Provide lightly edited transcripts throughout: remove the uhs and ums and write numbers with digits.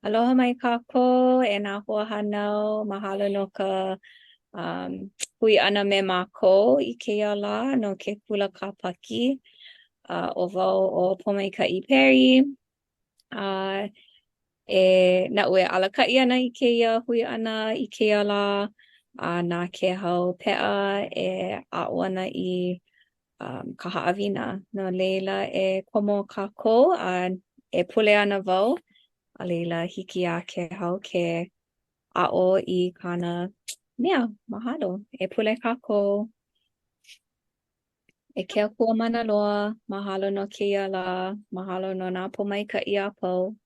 Aloha mai kākou e nā hoahānau, mahalo no ka um, hui ʻana me mākou i kēia lā no ke kula Kāpaki. Uh, ʻo wau ʻo Pōmaikaʻi Perry. Uh, e naʻu e alakaʻi ana i kēia hui ʻana i kēia lā a na Kēhau Peʻa e aʻo ana i um, ka haʻawina. No laila e komo kākou a e pule ana wau a laila hiki iā Kēhau ke aʻo i kāna mea. Mahalo. E pule kākou. E ke Akua mana loa, mahalo no kēia lā, mahalo no nā pōmaikaʻi a pau,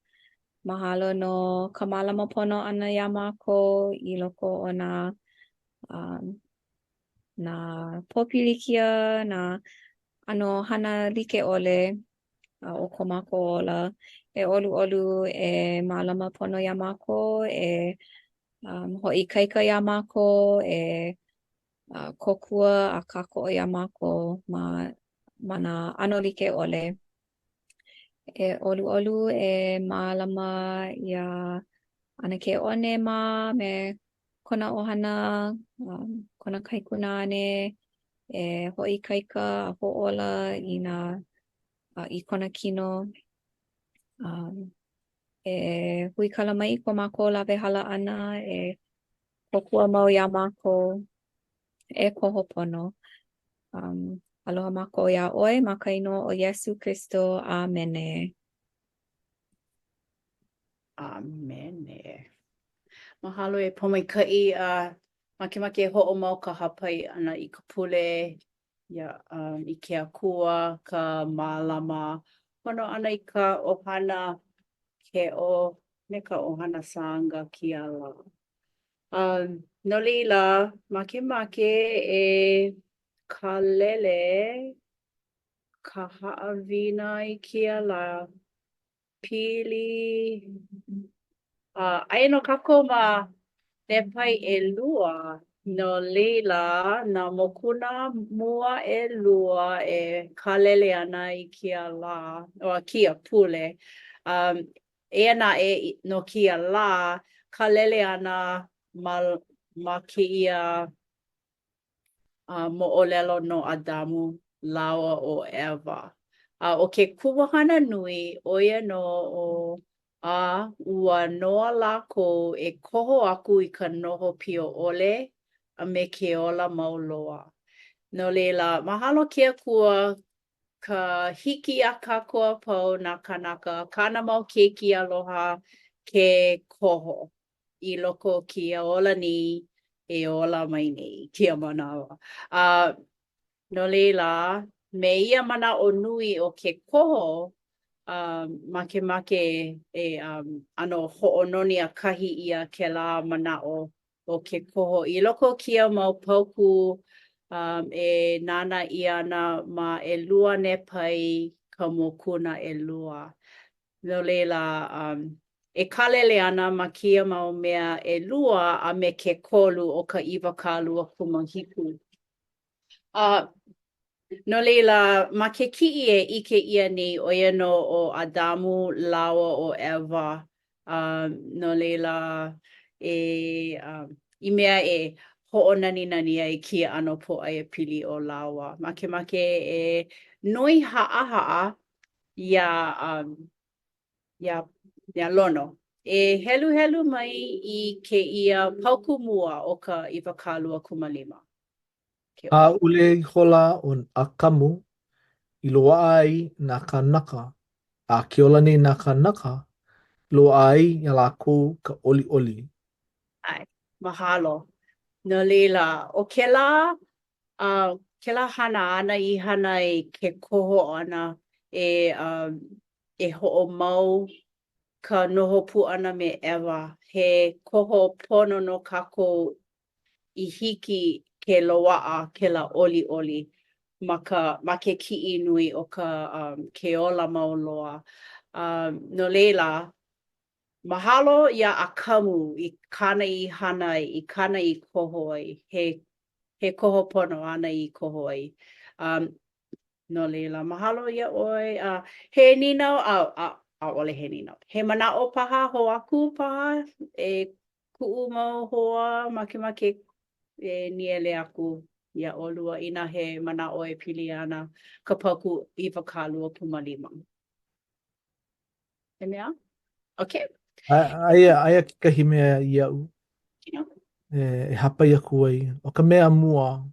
mahalo no ka mālama pono ʻana iā mākou i loko o nā um, nā pōpilikia, nā ʻano hana like ʻole o ko mākou ola. E ʻoluʻolu e mālama pono iā mākou, e um, hoʻoikaika iā mākou, e uh, kōkua a kākoʻo iā mākou ma, ma nā ʻano like ʻole. E ʻoluʻolu e mālama iā ʻAnakē One mā me kona ʻohana, um, kona kaikunāne, e hoʻoikaika a hoʻōla i nā uh, i kona kino. Um, e huikala mai i ko mākou lawehala ʻana, e kōkua mau iā mākou, e koho pono. Um, aloha mākou iā ʻoe ma ka inoa o Iesū Kristo. ʻĀmene. ʻĀmene. Mahalo e Pōmaikaʻi a makemake e hoʻomau ka hāpai ʻana i ka pule ia, um, i ke Akua, ka mālama pono ʻana i ka ʻohana Keʻo me ka ʻohana Sanga kēia lā. Um, no laila, makemake e kālele ka haʻawina i kēia lā. Pili. Uh, aia nō kākou ma Nepai ʻelua, no laila nā mokuna mua ʻelua e kālele ana i kēia lā, o kēia pule. Um, eia naʻe no kēia lā, kālele ana ma, ma kēia moʻolelo no ʻAdamu lāua ʻo ʻEva. A ʻo ke kumuhana nui, ʻo ia nō ʻo a ua noa lākou e koho aku i ka noho pio ʻole a me ke ola mau loa. No laila, mahalo ke Akua ka hiki iā kākou a pau nā kānaka, kāna mau keiki aloha ke koho. i loko o kēia ola nei e ola mai nei kēia manawa. A no laila, me ia manaʻo nui o ke koho, um, makemake e um, ʻano hoʻononi akahi ʻia kēlā manaʻo o ke koho i loko o kēia mau paukū um, e nānā ʻia ana ma ʻelua Nepai ka mokuna ʻelua. No laila, um, e kālele ana ma kēia mau mea ʻelua a me ke kolu o ka 27. A no laila, ma ke kiʻi e ʻike ʻia nei, ʻo ia nō ʻo ʻAdamu lāua ʻo ʻEva. Um, no laila, e, um, i mea e hoʻonaninani ai kēia ʻano pōʻaiapili o lāua. Makemake e noi haʻahaʻa iā, um, iā, iā Lono. E heluhelu mai i kēia paukū mua o ka 25. Hāʻule ihola ʻo ʻAkamu i loaʻa ai nā kānaka, a ke ola nei nā kānaka, i loaʻa ai iā lākou ka ʻoliʻoli. ʻAe, mahalo. No laila, ʻo kēlā A kēlā hana āna i hana ai ke koho ʻana e e hoʻomau ka noho pū ʻana me ʻEva, he koho pono no kākou i hiki ke loaʻa kēlā ʻoliʻoli ma ka ma ke kiʻi nui o ka ke ola mau loa. No laila, Mahalo iā ʻAkamu i kāna i hana ai, i kāna i koho ai, he, he koho pono āna i koho ai. Um, no laila, mahalo iā ʻoe. Uh, he nīnau, a, a. ʻaʻole he nīnau. He manaʻo paha hou aku paha e kuʻu mau hoa makemake e nīele aku iā ʻolua inā he manaʻo e pili ana ka paukū 25. He mea? Okay. Aia, aia kekahi mea iaʻu e, e hāpai aku ai. ʻO ka mea mua,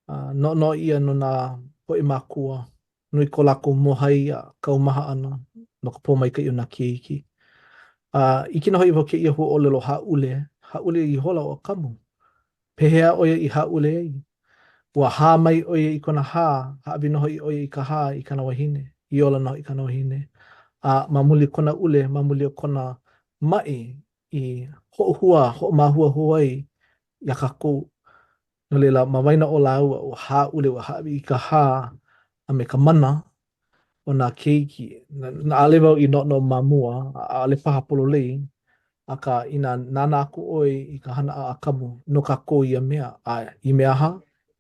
uh, noʻonoʻo ʻia no nā poʻe mākua, nui ko lākou mōhai a kaumaha ʻana no ka pōmaikaʻi o nā keiki. A uh, ʻike nō hoʻi wau kēia huaʻōlelo hāʻule, hāʻule ihola ʻo ʻAkamu. Pehea ʻo ia i hāʻule ai? Ua hā mai ʻo ia i kona hā, hāʻawi nō hoʻi ʻo ia i ka hā i kāna wahine, i ola nō hoʻi kāna wahine. A ma muli o kona ʻule, ma muli o kona maʻi i hoʻohua, hoʻomāhuahua ai iā kākou. No laila, ma waena o lāua, ua hāʻule, ua hāʻawi i ka hā a me ka mana o nā keiki. ʻAʻole wau i noʻonoʻo ma mua, ʻaʻole paha pololei, akā, inā nānā aku ʻoe i ka hana a ʻAkamu, no kākou ia mea, a i mea aha?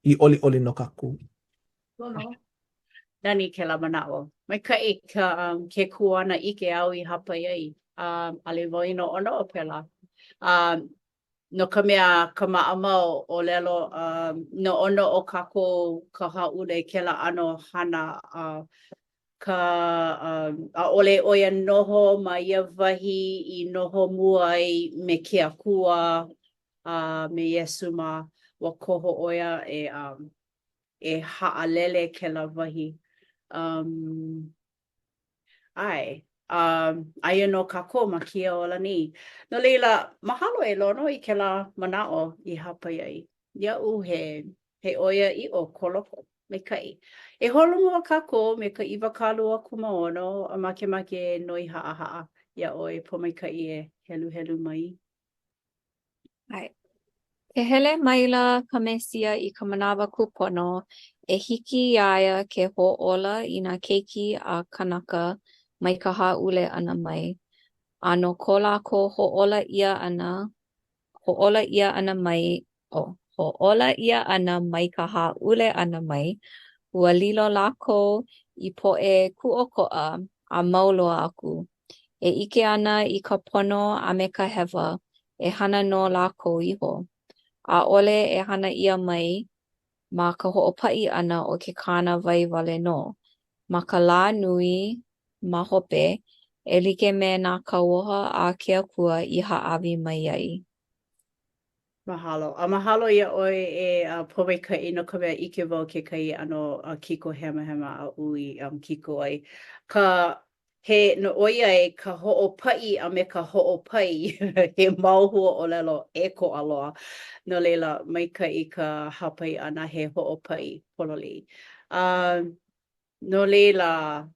I ʻoliʻoli no kākou. Lono. Nani kēlā manaʻo. Maikaʻi ka, um, ke kuanaʻike āu i hāpai ai. Um, ʻaʻole wau i noʻonoʻo pēlā. Um, no ka mea, ka maʻamau ʻōlelo, um, noʻonoʻo kākou ka hāʻule kēlā ʻano hana a uh, ka um, ʻaʻole ʻo ia noho ma ia wahi i noho mua ai me ke Akua a uh, me Iesū mā, ua koho ʻo ia e um, e haʻalele kēlā wahi. Um, ʻae, um, aia nō kākou ma kēia ola nei. No laila, mahalo e Lono i kēlā manaʻo i hāpai ai. Iaʻu he, he ʻoiaʻiʻo ko loko, maikaʻi. E holomua kākou me ka 26, a makemake e noi haʻahaʻa iā ʻoe Pōmaikaʻi e heluhelu mai. ʻAe. Ke hele maila ka Mesia i ka manawa kūpono, e hiki iā ia ke hoʻōla i nā keiki a kānaka mai ka hāʻule ʻana mai, a no ko lākou hoʻōla ʻia ʻana, hoʻōla ʻia ʻana mai, oh, hoʻōla ʻia ʻana mai ka hāʻule ʻana mai, ua lilo lākou i poʻe kūʻokoʻa a mau loa aku. E ʻike ana i ka pono a me ka hewa, e hana no lākou iho. ʻAʻole e hana ʻia mai ma ka hoʻopaʻi ʻana o ke kānāwai wale nō, ma ka lā nui ma hope, e like me nā kauoha a ke Akua i hāʻawi mai ai. Mahalo. A mahalo iā ʻoe e uh, Pōmaikaʻi no ka mea ʻike wau kekahi ʻano uh, kiko hemahema aʻu i um, kiko ai. Ka he no ʻoiai ka hoʻopaʻi a me ka hoʻopai he mau huaʻōlelo ʻēkoʻa loa. No laila, maikaʻi ka hāpai ʻana he hoʻopaʻi pololei. Uh, no laila,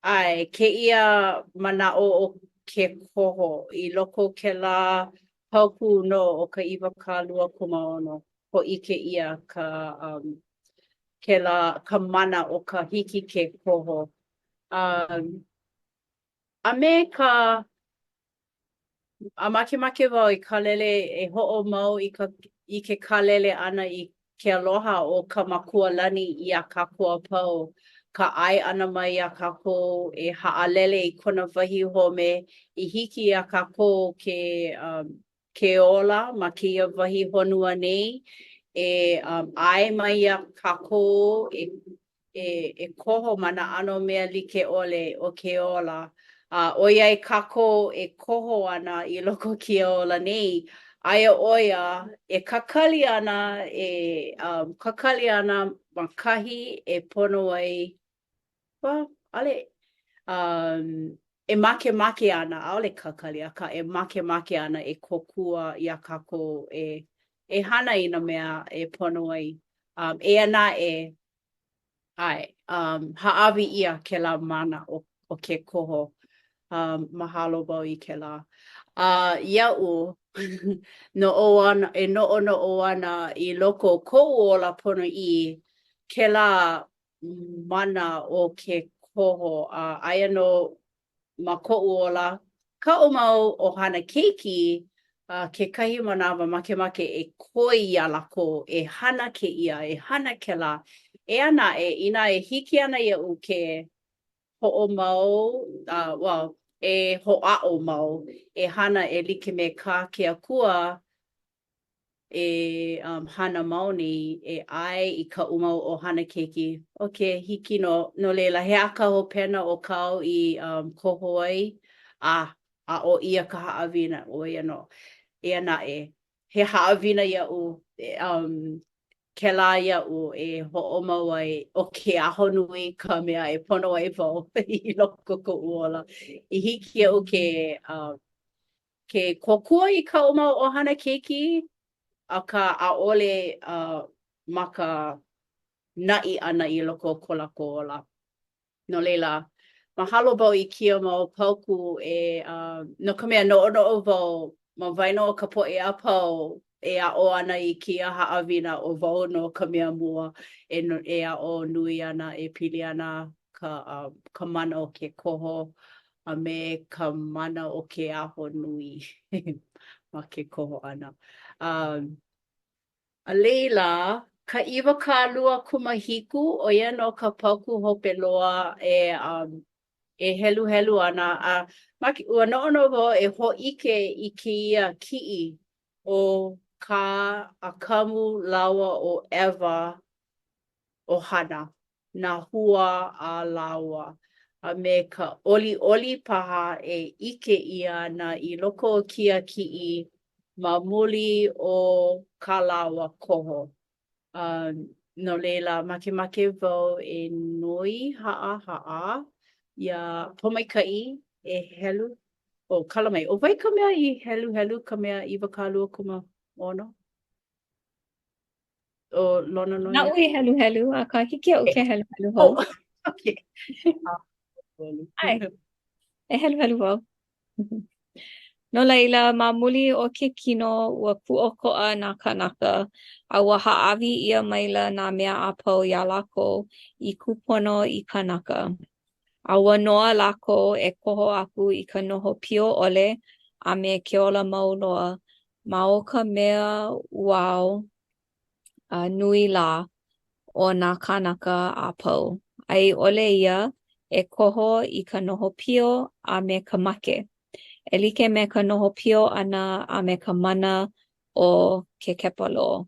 ʻae, kēia manaʻo o ke koho i loko o kēlā paukū nō o ka 26, hōʻike ʻia ka um, kēlā ka mana o ka hiki ke koho. Um, a me ka A makemake wau i kālele e hoʻomau i ka i ke kālele ʻana i ke aloha o ka Makua lani iā kākou a pau, ka ʻae ʻana mai iā kākou e haʻalele i kona wahi home i hiki iā kākou ke um ke ola ma kēia wahi honua nei, e um ʻae mai iā kākou e e, e koho ma nā ʻano mea like ʻole o ke ola. A ʻoiai kākou e koho ana i loko o kēia ola nei, aia ʻo ia e kakali ana, e um, kakali ana ma kahi e pono ai, well, ʻaʻole, um, e makemake ana, ʻaʻole kakali, akā e makemake ana e kōkua iā kākou e, e hana i nā mea e pono ai. Um, eia naʻe, ʻae, um, hāʻawi ʻia kēlā mana o, o ke koho. Um, mahalo wau i kēlā. A uh, iaʻu, noʻo ana, e noʻonoʻo ana i loko o koʻu ola ponoʻī, kēlā mana o ke koho, a aia nō ma koʻu ola, kaʻu mau ʻohana keiki, a kekahi manawa makemake e koi iā lākou e hana kēia, e hana kēlā. Eia naʻe, inā e hiki ana iaʻu ke hoʻomau. uh, well, e hoʻāʻo mau e hana e like me kā ke Akua e um, hana mau nei e ʻae i kaʻu mau ʻohana keiki. Okay, hiki nō. No laila, he aha ka hopena o kāu i um, koho ai? A, aʻo ʻia ka haʻawina, ʻo ia nō. Eia naʻe, he haʻawina iaʻu um, kēlā iaʻu e hoʻomau ai ʻo ke ahonui ka mea e pono ai wau i loko o koʻu ola. I hiki iaʻu ke um, ke kōkua i kaʻu mau ʻohana keiki, akā ʻaʻole uh, ma ka naʻi ʻana i loko o ko lākou ola. No laila, mahalo wau i kēia mau paukū e, uh, no ka mea, noʻonoʻo wau ma waena o ka poʻe a pau e aʻo ana i kēia haʻawina, ʻo wau nō ka mea mua e, e aʻo nui ana e pili ana ka, uh, ka mana o ke koho a me ka mana o ke ahonui ma ke koho ʻana. Um, A laila, ka 27, ʻo ia nō ka paukū hope loa e um, e heluhelu ana, a ma, ua noʻonoʻo wau e hōʻike i kēia kiʻi o kā ʻAkamu lāua ʻo ʻEva ʻohana, nā hua a lāua, a me ka ʻoliʻoli paha e ʻike ʻia ana i loko o kēia kiʻi ma muli o kā lāua koho. Uh, no laila, makemake wau e noi haʻahaʻa iā Pōmaikaʻi e helu, oh, kala mai, ʻo wai ka mea i heluhelu ka mea 26? ʻO Lono nō ia? Naʻu i heluhelu, akā hiki iaʻu ke heluhelu hou. Oh, okay. ʻAe, e heluhelu wau. No laila, ma muli o ke kino, ua kūʻokoʻa nā kānaka, a ua hāʻawi ʻia maila nā mea a pau iā lākou i kūpono i kānaka. A ua noa lākou e koho aku i ka noho pio ʻole a me ke ola mau loa ma o ka mea ʻuao a nui lā o nā kānaka a pau, a i ʻole ia, e koho i ka noho pio a me ka make, e like me ka noho pio ʻana a me ka mana o ke kepalō.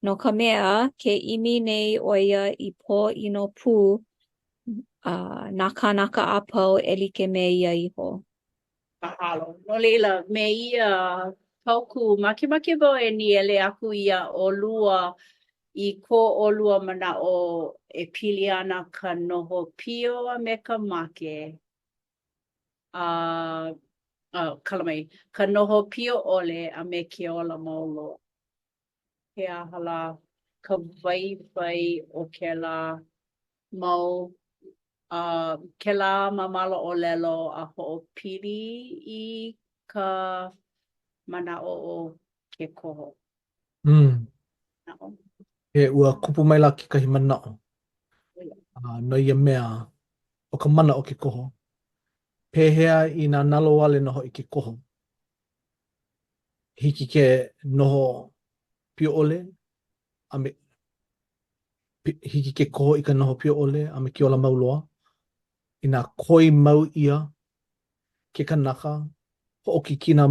No ka mea, ke ʻimi nei ʻo ia i pōʻino pū uh, nā kānaka a pau e like me ia iho. Mahalo. No laila, me ia paukū, makemake wau e nīele aku iā ʻolua i ko ʻolua manaʻo e pili ana ka noho pio a me ka make, a, uh, kala mai, ka noho pio ʻole a me ke ola mau loa. He aha lā ka waiwai o kēlā mau uh, kēlā māmala ʻōlelo a hoʻopili i ka manaʻo o ke koho? Mm. E, ua kupu maila kekahi manaʻo uh, no ia mea ʻo ka mana o ke koho. Pehea inā nalowale nō hoʻi ke koho? Hiki ke noho pio ʻole a me hiki ke koho i ka noho pio ʻole a me ke ola mau loa. Inā koi mau ʻia ke kanaka, hoʻokikina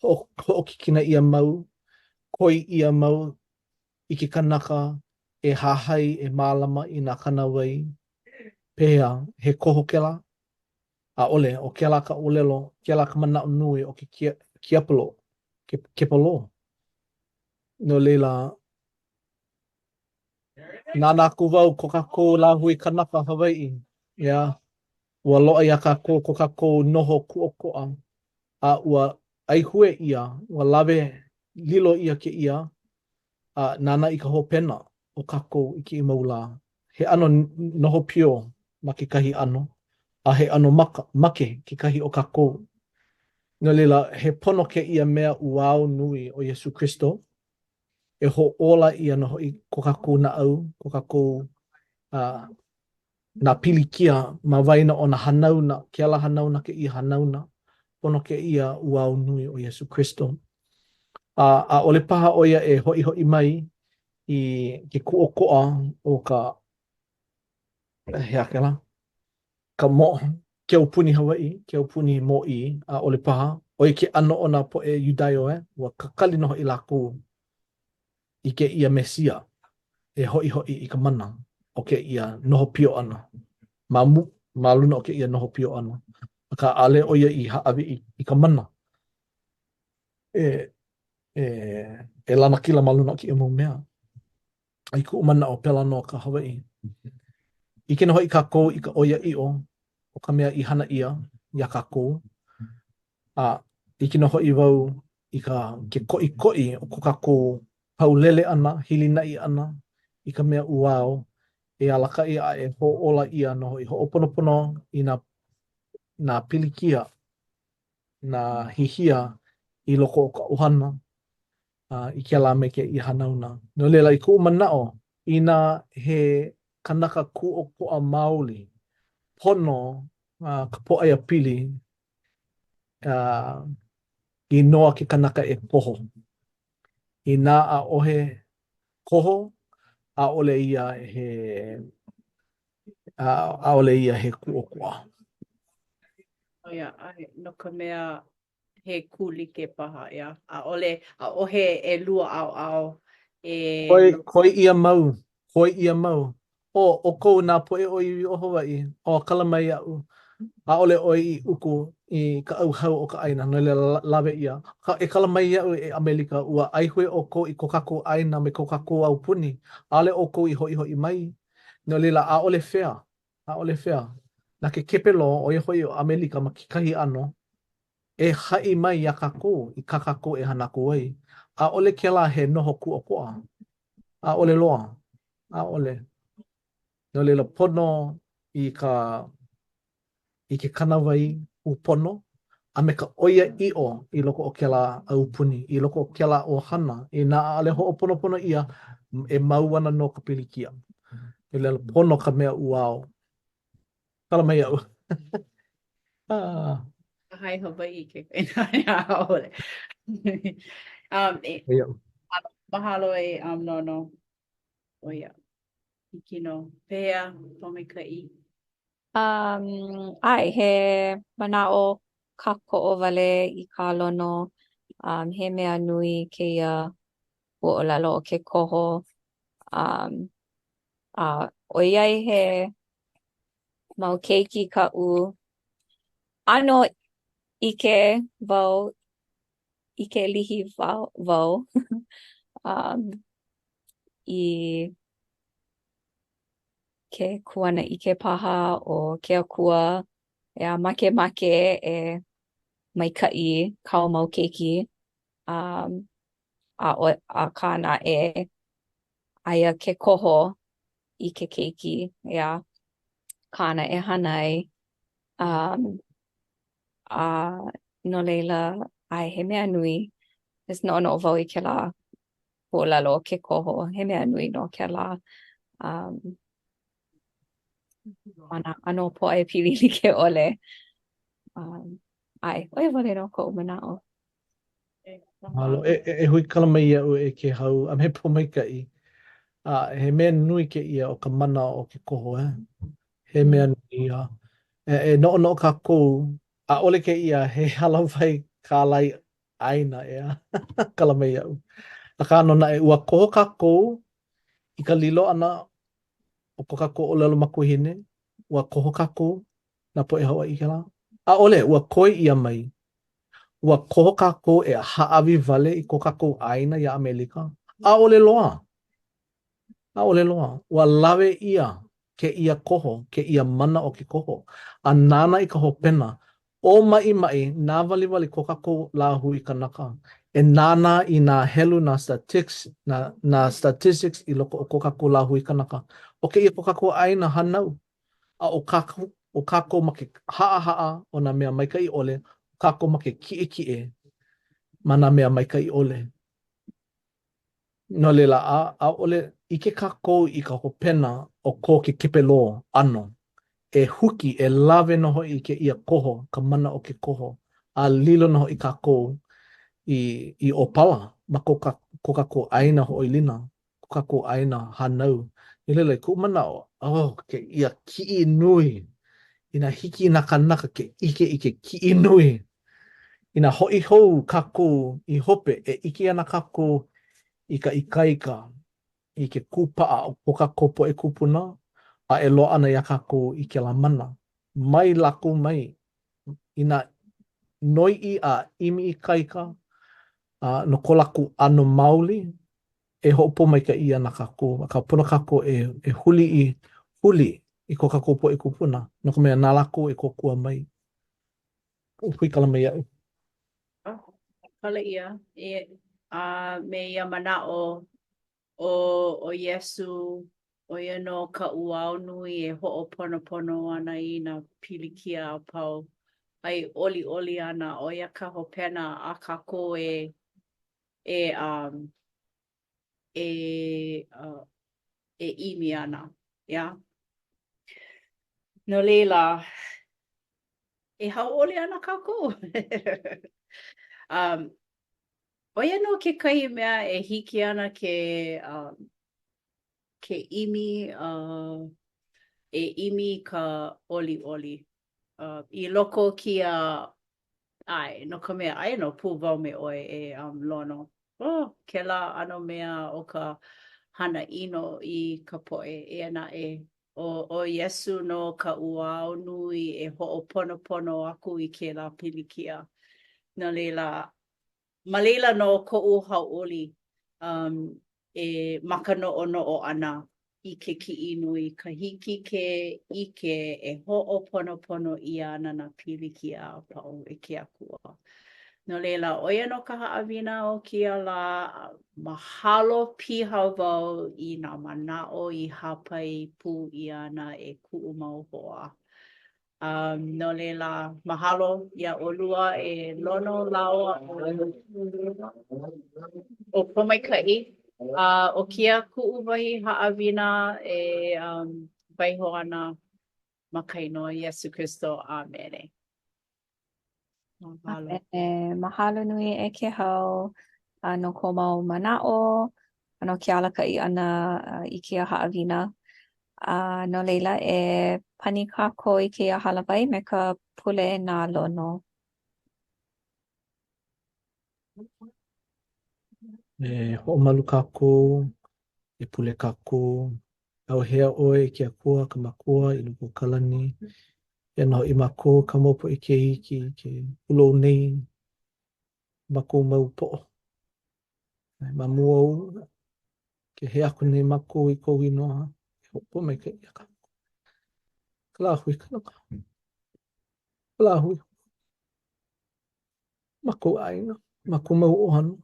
hoʻokikina ʻia mau, koi ʻia mau i ke kanaka e hahai e mālama i nā kānāwai, pehea, he koho kēlā? ʻAʻole, ʻo kēlā ka ʻōlelo, kēlā ka manaʻo nui o ke kiapolo, ke kepalō. No laila, nānā aku wau ko kākou lāhui kanaka Hawaiʻi, ʻeā, ua loaʻa iā kākou ko kākou noho kūʻokoʻa, a ua ʻaihue ʻia, ua lawe lilo ʻia kēia, a nānā i ka hopena o kākou i kēia mau lā. He ʻano noho pio ma kekahi ʻano, a he ʻano maka, make kekahi o kākou. No laila, he pono kēia mea ʻuao nui ʻo Iesū Kristo e hoʻōla ʻia nō hoʻi ko kākou naʻau, ko kākou uh, nā pilikia ma waena o nā hanauna, kēlā hanauna kēia hanauna, pono kēia ʻuao nui ʻo Iesū Kristo. A ʻaʻole paha ʻo ia e hoʻihoʻi mai i ke kūʻokoʻa o ka he aha kēlā? Ka mo. Ke aupuni Hawaiʻi, ke aupuni mōʻī, ʻaʻole paha, ʻo ia ke ʻano o nā poʻe Iudaio, eh, ua kakali nō hoʻi lākou i kēia Mesia e hoʻihoʻi i ka mana o kēia noho pio ʻana, ma, ma luna o kēia noho pio ʻana. Akā, ʻaʻole ʻo ia i hāʻawi i, i ka mana e, e, e lanakila ma luna o kēia mau mea. I kuʻu manaʻo, pēlā nō ka Hawaiʻi. ʻIke nō hoʻi kākou i ka ʻoiaʻiʻo o ka mea i hana ʻia iā kākou, a ʻike nō hoʻi wau i ka ke koʻikoʻi o ko kākou paulele ʻana, hilinaʻi ʻana i ka mea ʻuao e alakaʻi a e hōʻola ʻia nō hoʻi, hoʻoponopono i nā nā pilikia, nā hihia i loko o ka ʻohana a i kēlā me kēia hanauna. No laila, i kuʻu manaʻo, inā he kanaka kūʻokoʻa maoli, pono ka pōʻaiapili uh, i noa ke kanaka e koho. Inā ʻaʻohe koho, ʻaʻole ia he ʻaʻole ia he kūʻokoʻa. ʻO ia, ʻae, no ka mea, he kūlike paha, ʻeā. ʻAʻole, ʻaʻohe ʻelua ʻaoʻao e. Koi, koi ʻia mau, koi ʻia mau. ʻO ʻoukou nā poʻe ʻōiwi o Hawaiʻi, ō kala mai iaʻu, ʻaʻole ʻoe i uku i ka ʻauhau o ka ʻāina, no laila lawe ʻia. E kala mai iaʻu e ʻAmelika, ua ʻaihue ʻoukou i ko kākou ʻāina me ko kākou aupuni, ʻaʻole ʻoukou i hoʻihoʻi mai, no laila ʻaʻole fair, ʻaʻole fair. Na ke kepelō, ʻo ia hoʻi ʻo ʻAmelika ma kekahi ʻano, e haʻi mai iā kākou i kā kākou e hana aku ai. ʻAʻole kēlā he noho kūʻokoʻa. ʻAʻole loa. ʻAʻole. No laila, pono i ka i ke kānāwai kūpono a me ka ʻoiaʻiʻo i loko o kēlā aupuni, i loko o kēlā ʻohana, inā ʻaʻole hoʻoponopono ʻia, e mau ana nō ka pilikia. No laila, pono ka mea ʻuao. Kala mai iaʻu. ah. Hai Hawaii ke ʻaʻole. um, e, mahalo e um, no, no. ʻO ia. Hiki nō. Pehea, Pōmaikaʻi? Um, ʻae, he manaʻo kākoʻo wale i kā Lono. Um, he mea nui kēia huaʻōlelo o ke koho. Um, a ʻoiai he mau keiki kaʻu, ʻano ʻike wau, ʻike lihi wau, wau um, i ke kuanaʻike paha o ke akua ʻeā makemake e maikaʻi kāu mau keiki um, a ʻo, akā naʻe aia ke koho i ke keiki, ʻeā, kāna e hana ai. Um, a no laila, ʻae, he mea nui. Just noʻonoʻo wau i kēlā huaʻōlelo ke koho, he mea nui nō kēlā. Um, ma nā ʻano pōʻaiapili like ʻole. Um, ʻae, ʻo ia wale nō koʻu manaʻo. Mahalo. E, e, e huikala mai iaʻu e Kēhau a me Pōmaikaʻi. A he mea nui kēia o ka mana o ke koho, eh? He mea nui ia. E, e noʻonoʻo kākou, ʻaʻole kēia he hālāwai kālai ʻāina, ʻeā? Kala mai iaʻu. Akā nō naʻe, ua koho kākou i ka lilo ʻana o ko kākou ʻōlelo makuahine, ua koho kākou nā poʻe Hawaiʻi kēlā? ʻAʻole, ua koi ʻia mai. Ua koho kākou e hāʻawi wale i ko kākou ʻāina iā ʻAmelika? ʻAʻole loa! ʻAʻole loa. Ua lawe ʻia kēia koho, kēia mana o ke koho, a nānā i ka hopena, ʻōmaʻimaʻi, nāwaliwali ko kākou lāhui kanaka. E nānā i nā helu, nā statics, nā, nā statistics i loko o ko kākou lāhui kanaka. ʻO kēia ko kākou ʻāina hānau. A ʻo kākou, ʻo kākou ma ke haʻahaʻa o nā mea maikaʻi ʻole, ʻo kākou ma ke kiʻekiʻe ma nā mea maikaʻi ʻole. No laila, a, ʻaʻole ʻike kākou i ka hopena o ko ke kepelō ʻano e huki, e lawe nō hoʻi i kēia koho, ka mana o ke koho, a lilo nō hoʻi kākou i, i ʻōpala ma ko, ka, ko kākou ʻāina hoʻoilina. ko kākou ʻāina hānau. No laila, i kuʻu manaʻo, oh, kēia kiʻi nui. Inā hiki i nā kānaka ke ʻike i ke kiʻi nui, inā hoʻi hou kākou i hope, e ʻike ana kākou i ka ikaika, i ke kūpaʻa o ko kākou poʻe kūpuna, a e loaʻa ana iā kākou i kēlā mana. Mai lākou mai, inā noiʻi a ʻimi ikaika a no ko lākou ʻano maoli, e hoʻopōmaikaʻi ʻia ana kākou, akā pono kākou e, e huli i huli i ko kākou poʻe kūpuna, no ka mea, na lākou e kōkua mai. Huikala mai iaʻu. Kala ʻia, e, a me ia manaʻo ʻo, ʻo Iesū, ʻo ia nō ka ʻuao nui e hoʻoponopono ana i nā pilikia a pau, a e ʻoliʻoli ana, ʻo ia ka hopena a kākou e, e, um, e, uh, e ʻimi ana, yeah? No laila, e hauʻoli ana kākou. um, ʻo ia nō kekahi mea e hiki ana ke, um, ke ʻimi, uh, e ʻimi i ka ʻoliʻoli. Uh, I loko o kēia ʻae, no ka mea, aia nō pū wau me ʻoe e um, Lono. Oh, kēlā ʻano mea o ka hana ʻino i ka poʻe, eia naʻe, ʻo, ʻo Iesū nō ka ʻuao nui e hoʻoponopono aku i kēlā pilikia. No laila, ma laila nō koʻu hauʻoli um, e ma ka noʻonoʻo ʻana i ke kiʻi nui, ka hiki ke ʻike e hoʻoponopono ʻia ana nā pilikia a pau e ke Akua. No laila, ʻo ia nō ka haʻawina o kēia lā, mahalo piha wau i nā manaʻo i hāpai pū ʻia ana e kuʻu mau hoa. Um, no laila, mahalo iā ʻolua e Lono lāua ʻo Pōmaikaʻi. A ʻo kēia kuʻu wahi haʻawina e um, waiho ana ma ka inoa Iesū Kristo. ʻĀmene. Mahalo. ʻĀmene. Mahalo nui e Kēhau a no kou mau manaʻo, a no ke alakaʻi ʻana i kēia haʻawina. A no laila, e pani kākou i kēia hālāwai me ka pule na Lono. E hoʻomalu kākou, e pule kākou. ʻAuhea ʻoe e ke Akua, ka Makua i loko o ka lani. Eia nō hoʻi mākou kāu mau poʻe keiki ke hulou nei mākou mau poʻo. Ma mua ou, ke hea aku nei mākou i kou inoa, e hoʻopōmaikaʻi iā kākou. Ka lāhui kanaka. Ka lāhui. Mākou ʻāina, mākou mau ʻohana.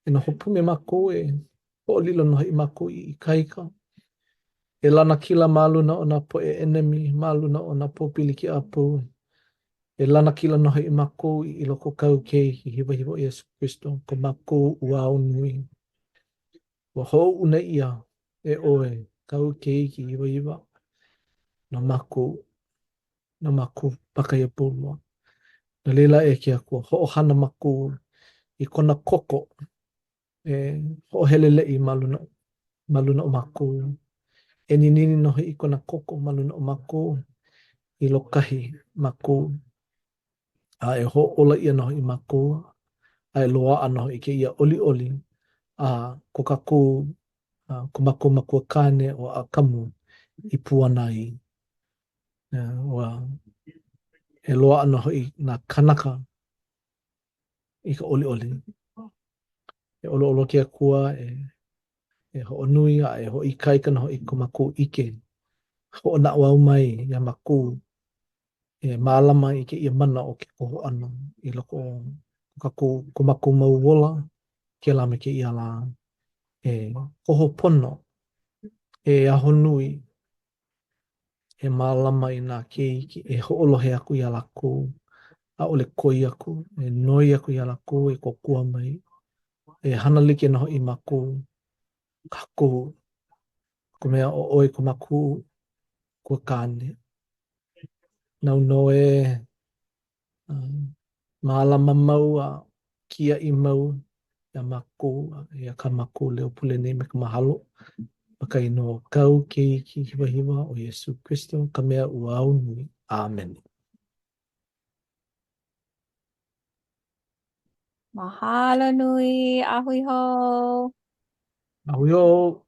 E noho pū me mākou e hoʻolilo nō hoʻi mākou i ikaika. E lanakila ma luna o nā poʻe ʻenemi, ma luna o nā pōpilikia a pau. E lanakila nō hoʻi mākou i loko o kāu Keiki hiwahiwa ʻo Iesū Kristo, ko mākou ʻuao nui. Ua hoʻouna ʻia e ʻoe kāu Keiki hiwahiwa no mākou, no mākou pākahi a pau loa. No laila e ke Akua, hoʻohana mākou i kona koko e hoʻoheleleʻi ma luna, ma luna o mākou. E ninini nō hoʻi kona koko ma luna o mākou i lōkahi mākou. A e hoʻōla ʻia nō hoʻi mākou, a e loaʻa nō hoʻi kēia ʻoliʻoli a ko kākou, ko mākou makua kāne ʻo ʻAkamu i puana ai. Ua e loaʻa nō hoʻi nā kānaka i ka ʻoliʻoli. E ʻoluʻolu ke Akua e e hoʻonui a e hoʻoikaika nō hoʻi ko mākou ʻike. Hoʻonaʻauao mai iā mākou e mālama i kēia mana o ke koho ʻana i loko o ko kākou, ko mākou mau ola, kēlā me kēia lā. E koho pono, e ahonui, e mālama i nā keiki, e hoʻolohe aku iā lākou, ʻaʻole koi aku, e noi aku iā lākou e kōkua mai, e hana like nō hoʻi mākou, kākou, ka mea ʻo ʻoe ko mākou makua kāne. Nāu nō e Mālama mau a kiaʻi mau iā mākou, a eia kā mākou leo pule nei me ka mahalo. Ma ka inoa o kāu Keiki hiwahiwa ʻo Iesū Kristo, ka mea ua ao nui. ʻĀmene. Mahalo nui, a hui hou! A hui hou!